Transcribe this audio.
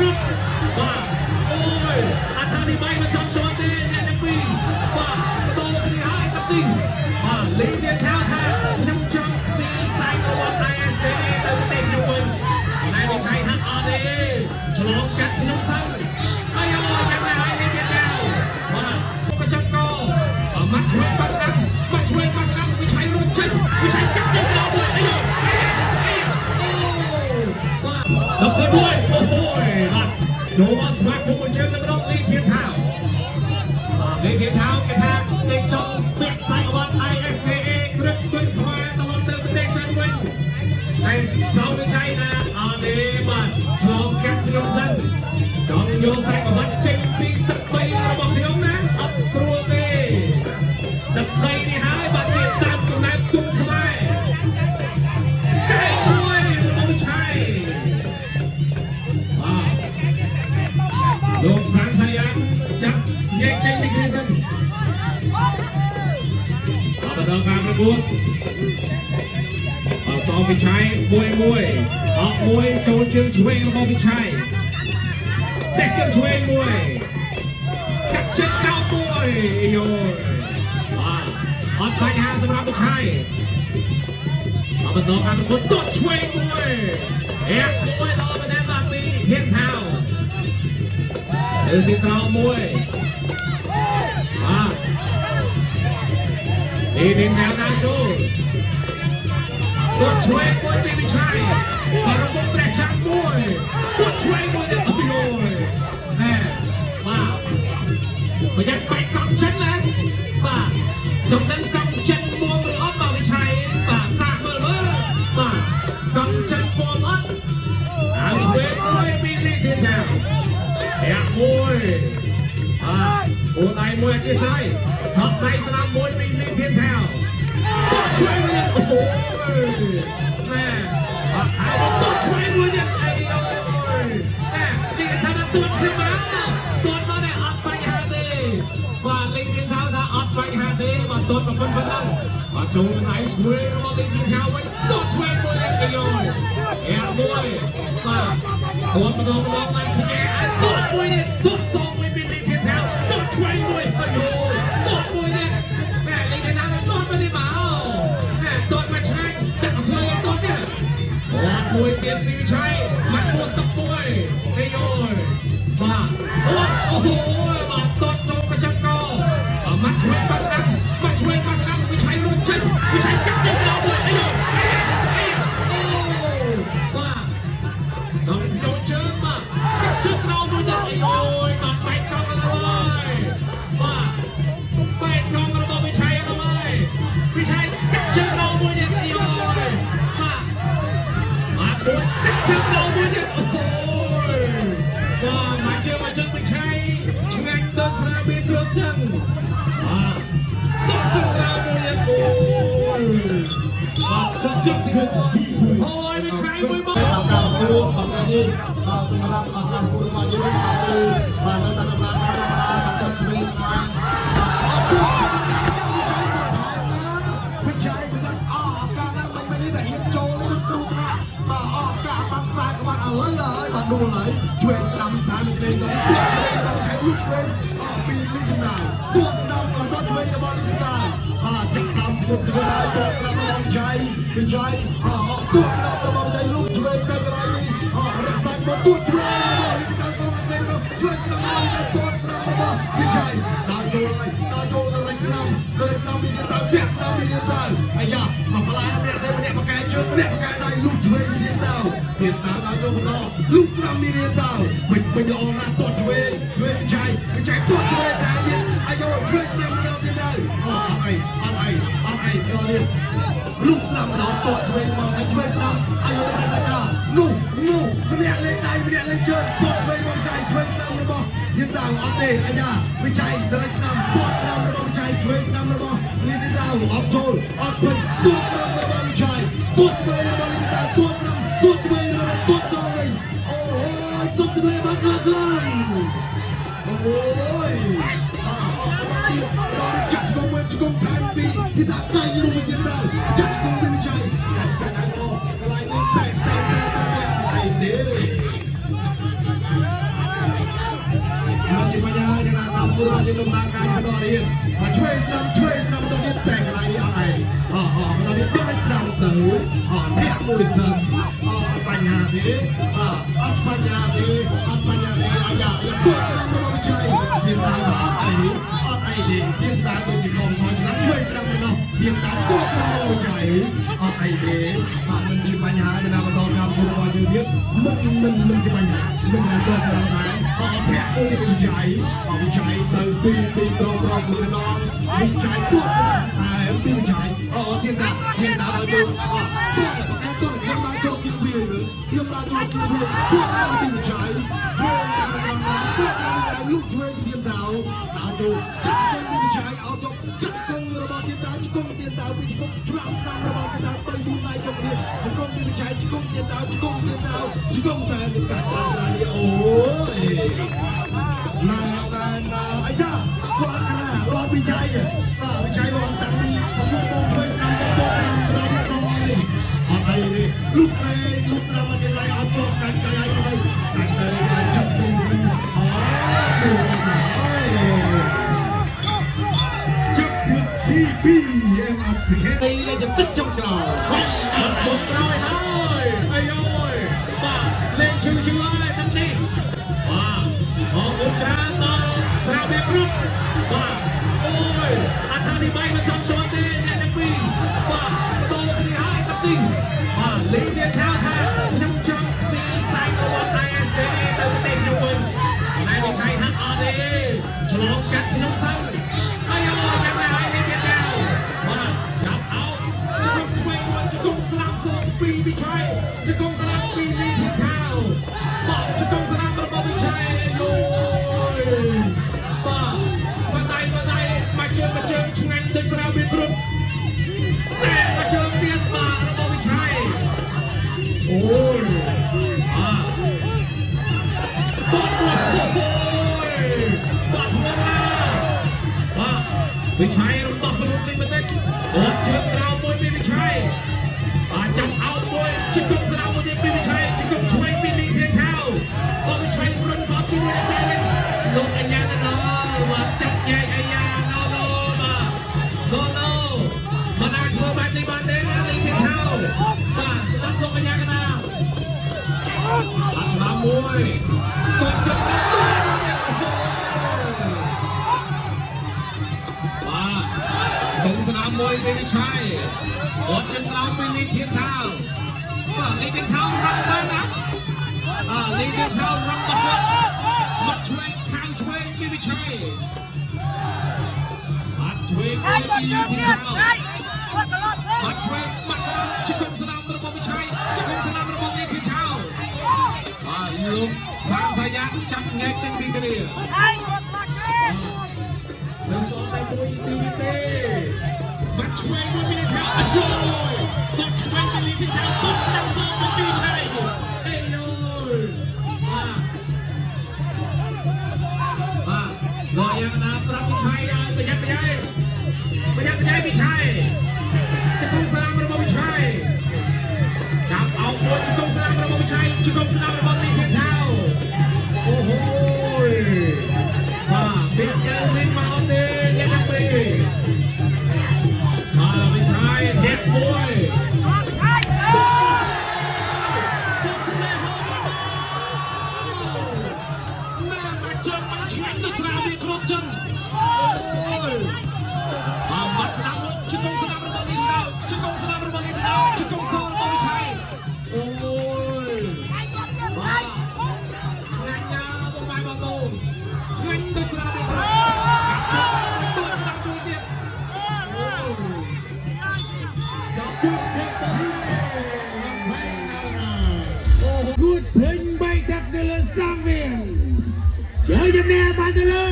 រត់បាទអូយអត្ថាធិប្បាយមិនចំទាន់ទេអ្នកទាំងពីរបាទតគ្នាហើយតាទីបាទលីទៀតថាថាខ្ញុំចង់ស្ទីខ្សែក្រវ៉ាត់ ISK ទៅប្រទេសខ្ញុំវិញតែវិឆ័យថាអត់ទេឆ្លងកាត់ខ្ញុំសិនអាយយ៉ាងណាហើយលីទៀតថាបាទក៏ចាំកម៉ាត់ឆ្វេងបាត់ស្ដាំម៉ាត់ឆ្វេងបាត់ស្ដាំវិឆ័យរួចចេញវិឆ័យកាត់ចេញដល់មួយអាយអាយអាយអូបាទដល់ទៅមួយអូយបាទចូលមកស្មាក់គុំជើងទៅម្ដងលីធានថាបាទលីធានថាគេថាគេចង់ស្ពាក់ខ្សែក្រវ៉ាត់ ISKA ក្រឹកគុណខ្មែរត្រឡប់ទៅប្រទេសចិនវិញតែសោវិឆ័យថាអត់ទេបាទឆ្លងកាត់ខ្ញុំសិនចង់យកខ្សែក្រវ៉ាត់ចេញពីទឹកដីរបស់ខ្ញុំណាអត់ស្រួលទេទឹកដីនេះហើយបាទជាតាមកំណែគុណខ្មែរកែមួយរបស់វិឆ័យបាទលោកសានសាយ៉ាចាប់ញែកចេញពីគ្នាសិនអបដល់ការប្រកួតអសងវិឆ័យមួយមួយអកមួយចូលជើងឆ្វេងរបស់វិឆ័យតែជើងឆ្វេងមួយកាត់ជើងកោមួយយោបាទអត់បញ្ហាសម្រាប់វិឆ័យអបដល់ការប្រកួតទាត់ឆ្វេងមួយអែកមួយដល់ម្នាក់បាទពីហ៊ានថៅលើជាត្រង់មួយបាទនេះនេះណាណាចូលទាត់ឆ្វេងមួយពីវិឆ័យបរមព្រះចាំមួយទាត់ឆ្វេងមួយទៀតអូយណែបាទប្រយ័ត្នបែកកង់ចិនណាបាទចំណឹងកង់ចិនមួមឬអត់បាទវិឆ័យបាទសាកមើលមើលបាទកង់ចិនមួមអត់អើឆ្វេងមួយពីនេះទៀតចាយ៉ាមួយបាទអូនដៃមួយអធិស្ឋានថប់ដៃស្ដាំមួយពីនេះទៀតថាទាត់ឆ្វេងមួយអូយណែអត់ហើយទាត់ឆ្វេងមួយទៀតអីអូយណែនេះថាទាត់ខ្ញុំមកទាត់មកនេះអត់បញ្ហាទេបាទលេងទៀតថាថាអត់បញ្ហាទេបាទទាត់ប្រពន្ធប៉ុណ្ណឹងបាទចូលដៃឆ្វេងរបស់លេងទៀតថាវិញទាត់ឆ្វេងមួយទៀតអីអូយយ៉ាមួយបាទទាត់ម្ដងម្ដងឡើងគ្នាទាត់មួយទៀតទាត់សងមួយពីលេងទៀតថាទាត់ឆ្វេងមួយអីអូយទាត់មួយទៀតណែលេងទៀតថាទាត់មកនេះមកណែទាត់មកឆ្ងាញ់ដាក់ផ្លូវទាត់ទៀតទាត់មួយទៀតពីវិឆ័យបាត់មួយទឹកមួយអីអូយបាទអូអូបាទទាត់ចូលកញ្ចក់កម៉ាត់ឆ្វេងបាត់ស្ដាំម៉ាត់ឆ្វេងបាត់ស្ដាំវិឆ័យរួចចេញវិឆ័យកាត់ចេញដល់មួយអីអូអីអូបាទដល់ចូលជើងបាទកាត់ជើងក្រោមមួយទៀតអីអូយបាទបែកកង់ទៅហើយបាទបែកកង់របស់វិឆ័យទៅហើយវិឆ័យកាត់ជើងក្រោមមួយទៀតអីអូយបាទបាទមួយកាត់ជើងក្រោមមួយទៀតអូយបាទមកជើងមកជើងវិឆ័យឆ្ងាញ់ដល់ស្រាបៀគ្រាប់ចឹងបាទទាត់ជើងក្រោមមួយទៀតអូយបាទជើងជើងអូយវិឆ័យមួយមក បាទការប្រកួតបាទថ្ងៃនេះបាទសម្រាប់បាទការប្រកួតរបស់យើងបាទគឺបាទនៅតែដំណើរការធម្មតាបាទទឹកទ្វីបាទអត់ទូវិច័យវិច័យអការណាមិនមិននេះតែហ៊ានចូលនេះគឺទូថ្នាក់បាទអការបាំងខ្សែក្បាត់ឥឡូវហើយបាទដួលហើយជួយស្ដាំតាមលេងទៅទៀតឆៃលុកវិញអពីលីចំណាយទួស្ដាំក៏ទាត់វិញរបស់លីចំណាយបាទចាប់តាមពុតធ្វើហើយទាត់ស្ដាំរបស់វិច័យវិច័យអទួស្ដាំរបស់វិច័យលុកឆ្វេងទៅកន្លែងនេះអរក្សាមកទួឆ្វេងរបស់លីចំណាយទៅវិញទៅជួយស្ដាំរបស់ទាត់ស្ដាំរបស់វិច័យដល់ចូលហើយដល់ចូលនៅរស្ដាំនៅស្ដាំមានទៅតាក់ស្ដាំមានទៅអាយ៉ាមកផ្លែម្នាក់ទេម្នាក់បកែជើងម្នាក់បកែដៃលុកឆ្វេងមានទៅទៀតតាមដល់ចូលបន្តលុកស្ដាំមានទៅពេញពេញល្អណាស់ទាត់ឆ្វេងឆ្វេងវិច័យវិច័យទាត់ឆ្វេងតែទៀតអាយ៉ូឆ្វេងស្ដាំម្ដងទៀតទៅអត់អីអត់អីអត់អីយកនេះលុកស្ដាំម្ដងទាត់ឆ្វេងមកហើយឆ្វេងស្ដាំអាយ៉ូតែកានោះនោះម្នាក់លេងដៃម្នាក់លេងជើងទាត់ឆ្វេងមកវិច័យឆ្វេងស្ដាំរបស់ទៀតទៅអត់ទេអាយ៉ាវិច័យដល់ស្ដាំទាត់ស្ដាំរបស់វិច័យឆ្វេងស្ដាំរបស់លីទៀតទៅអត់ចូលអត់ពេញទាត់ស្ដាំរបស់វិច័យទាត់ឆ្វេងរបស់លីទៀតទៅទាត់ស្ដាំទាត់ឆ្វេងរបស់ទាត់សងវិញអូយសុំទលេបានខ្លាំងខ្លាំងអូយអរចាក់ឆ្កងមួយឆ្កងថែមពីទីតាកៃរូបទៀតទៅចាក់ឆ្កងពីវិច័យតែតែកន្លែងនេះតែតែតែតែអីទេ មានដំណើរការបន្តទៀតមកឆ្វេងស្ដាំឆ្វេងស្ដាំទៅទៀតតែកន្លែងនេះអត់អីអអបន្តទៀតដូចស្ដាំទៅអធាក់មួយសិនអបញ្ហាទេអអត់បញ្ហាទេអត់បញ្ហាទេអាយ៉ាទោះស្ដាំរបស់វិជ័យមានតាមអត់អីអត់អីទេមានតាមដូចជាខំថយស្ដាំឆ្វេងស្ដាំទៅនោះមានតាមទោះស្ដាំរបស់វិជ័យអត់អីទេបាទមិនជាបញ្ហាទេណាបន្តការប្រកួតរបស់យើងទៀតមិនមិនមិនជាបញ្ហាមិនទោះស្ដាំដែរអត់ធាក់មួយវិជ័យអវិជ័យទៅពីពីប្រងប្រងមួយដងវិជ័យទោះស្ដាំតែពីវិជ័យអទៀតតាទៀតតាដល់ចូលអទោះប្រកែទោះខ្ញុំដល់ចូលគៀវាខ្ញុំដល់ចូលគៀវាទោះដល់ពីវិជ័យធ្វើតាមតាមទោះដល់លុកឆ្វេងទៀតដល់ដល់ចូលចាក់កងពីវិជ័យអោយកចាក់កងរបស់ទៀតតាជង្គង់ទៀតតាពីជង្គង់ច្រាំតាមរបស់ទៀតតា3 4ដៃចុងទៀតជង្គង់ពីវិជ័យជង្គង់ទៀតតាជង្គង់ទៀតតាជង្គង់តែមានកាត់ដល់អូយណាណាណាអាយ៉ាគាត់ណាលោកវិជ័យបាទវិជ័យលោកតាំងពីប្រគល់បងជួយស្ដាំទៅទៅដល់ទៅអត់អីទេលុកពេលុកស្ដាំមកទៀតឡៃអត់ជាប់កាច់កាយឲ្យទៅកាច់ទៅកាច់ចាប់គុំសិនអូចាប់ទី2អមអត់សិ ទីលេខទឹកចុងក្រោយចុងក្រោយហើយអាយយបាទលេងឈឺឈឺហើយទឹកនេះបាទអរគុណច្រើនដល់ស្រាវៀគ្រប់បាទអូយអត្ថាធិប្បាយមិនចំទាន់ទេអ្នកទាំងពីរបាទតគ្នាហើយទឹកនេះបាទលេងទៀតថាខ្ញុំចង់ស្ទីសែងរបស់ ISD ទៅប្រទេសខ្ញុំវិញតែវិឆ័យថាអត់ទេឆ្លងកាត់ខ្ញុំសិនអាយយយ៉ាងណាហើយលេងទៀតទៅបាទចាប់អោជង្គង់ឆ្វេងមួយជង្គង់ស្លាប់សងពីវិឆ័យជង្គង់ស្លាប់ពីលីធាខៅបាទជង្គង់ស្លាប់របស់វិឆ័យយយបាទបដៃបដៃមកជើងមកជើងឆ្ងាញ់ដូចស្រាវៀគ្រប់តែមកជើងទៀតបាទរបស់វិឆ័យអូយបាទបាទអូយបាទធ្ងន់ណាស់បាទវិឆ័យរំដោះខ្លួនចេញបន្តិចអត់ជើងក្រោមមួយពីវិឆ័យបាទចាំអោតមួយជង្គង់ស្ដាំមួយទៀតពីវិឆ័យជង្គង់ឆ្វេងពីលីធាខៅបាទវិឆ័យរុនបត់ជាមួយនឹងសែនលោកអញ្ញាណណបាទចាប់ញែកអាយ៉ាណូណូបាទណូណូមិនអាចធ្វើបែបនេះបានទេណាលីធាខៅបាទស្ដាប់លោកអញ្ញាកណាបាទស្ដាំមួយកត់ចិត្តបាទកងស្ដាំមួយពីវិឆ័យអត់ជើងក្រោមពីលីធាខៅបាទលីធាខៅរំបានណាអាលីធាខៅរំបាត់មកឆ្វេងខាងឆ្វេងពីវិឆ័យបាត់ឆ្វេង ឆៃ ពី គាត់ លី ជើង ធាខៅ ទៀតឆៃគាត់ត្រឡប់ បាត់ឆ្វេងបាត់ស្ដាំជង្គង់ស្ដាំរបស់វិឆ័យជង្គង់ស្ដាំរបស់លីធាខៅបាទលោកសានសាយ៉ាចាប់ញែកចេញពីគ្នា ឆៃគាត់មកគេ នៅសល់តែមួយនាទីទេបាត់ឆ្វេងមួយពីខាងអត់យបាត់ឆ្វេងពីទីខាងទុកស្ដាំសងពីវិឆ័យអេយយបាទបាទលោកយ៉ាងណាប្រាប់វិឆ័យឲ្យប្រយ័ត្នប្រយែងប្រយ័ត្នប្រយែងវិឆ័យជង្គង់ស្ដាំរបស់វិឆ័យចាប់អោបមួយជង្គង់ស្ដាំរបស់វិឆ័យជង្គង់ស្ដាំរបស់ទីខាងថៅអូហូយបាទមានទៅមានមកទេអ្នកទាំងពីរបាទវិឆ័យធាក់មួយ អត់ឆៃ សុំសម្លេងហោណាមកជន់មកឆ្ងាញ់ទៅស្រាវាគ្រប់ចិនអូយបាទបាត់ស្ដាំជង្គង់ស្ដាំរបស់លីដៅជង្គង់ស្ដាំរបស់លីដៅជង្គង់សរបស់វិឆ័យអូយ ឆៃគាត់ទៀតឆៃ បាទឆ្ងាញ់ណាស់បងប្អូនបងប្អូនឆ្ងាញ់ដូចស្រាវាគ្រប់កាត់ជន់ស្ដាំមួយទៀតអូយចាប់ជុំទៀតទៅ គួតពេញបីទឹកទៅលើសង្វៀនជើជំនះបានទៅលើ